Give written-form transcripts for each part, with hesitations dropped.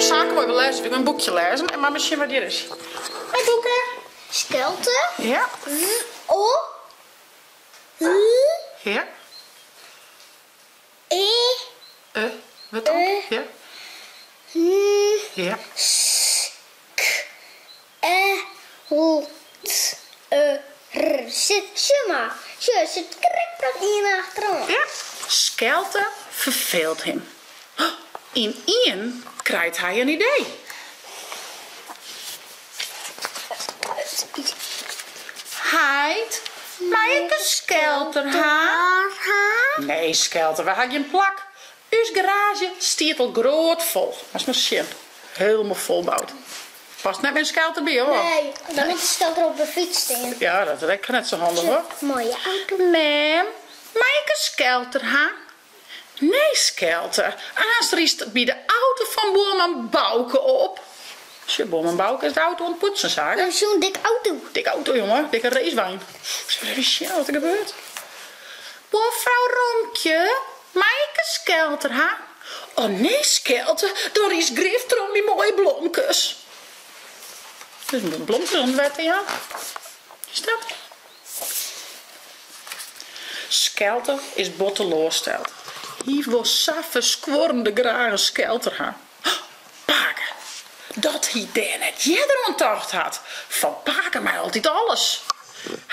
Sake wol even lêze, ik in boekje lêzen en mar sjen wat hjir is. Hoi Boeke. Skelte. Ja. W O L. Ja. E. E. Wat dan? E. Ja. N. Ja. S. K. E. L. T. E. R. Sit, sjoch mar. Sjoch, sit krekt noch ien achteroan. Ja. Skelte ferfeelt him. Ynienen krijt hy in idee. Heit, mei ik in skelter ha? Nee, Skelte, wy ha gjin plak. Us garaazje stiet al groat fol. Moatst mar sjen. Hielendal folboud. Past net mear in skelter by, hoor. Nee, dan moat de skelter op de fyts stean. Ja, dat is ek net sa handich, hoor. Moaie auto. Mem, mei ik in skelter ha? Nee, Skelte, aanst rydst by de auto fan buorman Bouke op. Sjoch, buorman Bouke is de auto oan it poetsen, Sake. Ja, zo'n dik auto. Dikke auto, jonge. Dikke racewein. Zullen we even sjen wat der gebeurt? Buorfrou Romkje, mei ik in skelter ha? Oh nee, Skelte, dan rydst grif troch myn moaie blomkes. Dus blomkes oan it wetter, ja. Is dat? Skelte is bot teloarsteld. Hy wol sa ferskuorrende graach in skelter ha. Pake, dat hy dêr net earder oan tocht hat. Fan pake mei altyd alles.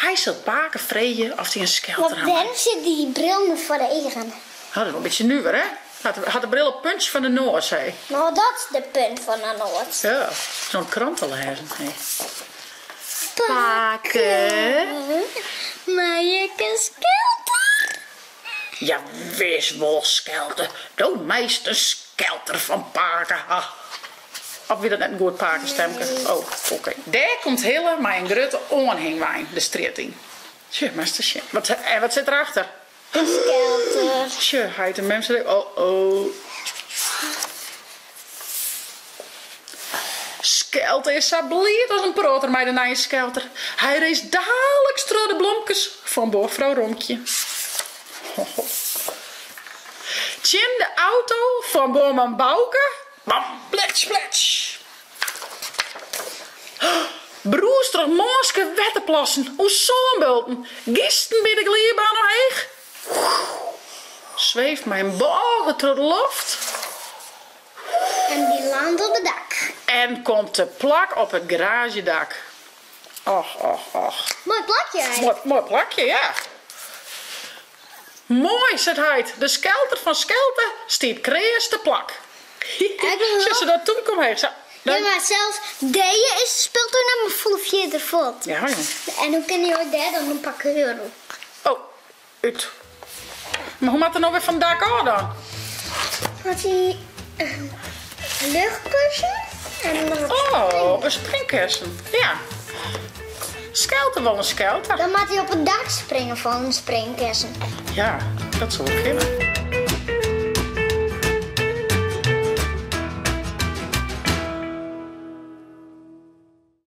Hy sil pake freegje oft hy in skelter ha mei. Want wêrom sit dy bril no foar de eagen? Dat is wol in bytsje nuver, hè? Hat de bril op puntje fan de noas, hé. No, dat is de punt fan de noas. Ja, zo'n krant te lêzen, hé. Pake. Mei ik in skelter? Jawis wol, Skelte. Do meist in skelter fan pake ha. Of wie dat net in goed pakestemke? Oh, oké. Dêr komt Hille mei in grutte oanhingwein de strjitte yn. Sjoch, moatst ris sjen. Wat, en wat sit derachter? In skelter. Sjoch, heit en mem sitte. Oh, oh. Skelte is sa bliid as in protter mei de nije skelter. Hy race daliks troch de blomkes fan buorfrou Romkje. Tsjin de auto fan buorman Bouke. Bam, plets, plets. Brûst troch mânske wetterplassen, oer sânbulten, gysten by de gliidbaan omheech. Sweeft mei in bôge troch de loft. En dy landt op it dak. En komt te plak op it garaazjedak. Och, och, och. Moai plakje eins. Moai, moai plakje, ja. Moai, seit heit. De skelter fan Skelte stiet kreas te plak. Sjoch se dat túnke omheech, sa. Ja, mar sels dêr is de speeltuin net mear folle fierder fuort. Ja, jong. En hoe kinne jo dêr dan in parcours op? Oh, út. Mar hoe moat er no wer fan it dak ôf dan? Hat hy in luchtkussen en dan wat Oh, in springkessen. Ja. Skelte wol in skelter. Dan moat hy op it dak springe fan in springkessen. Ja, dat soe wol kinne.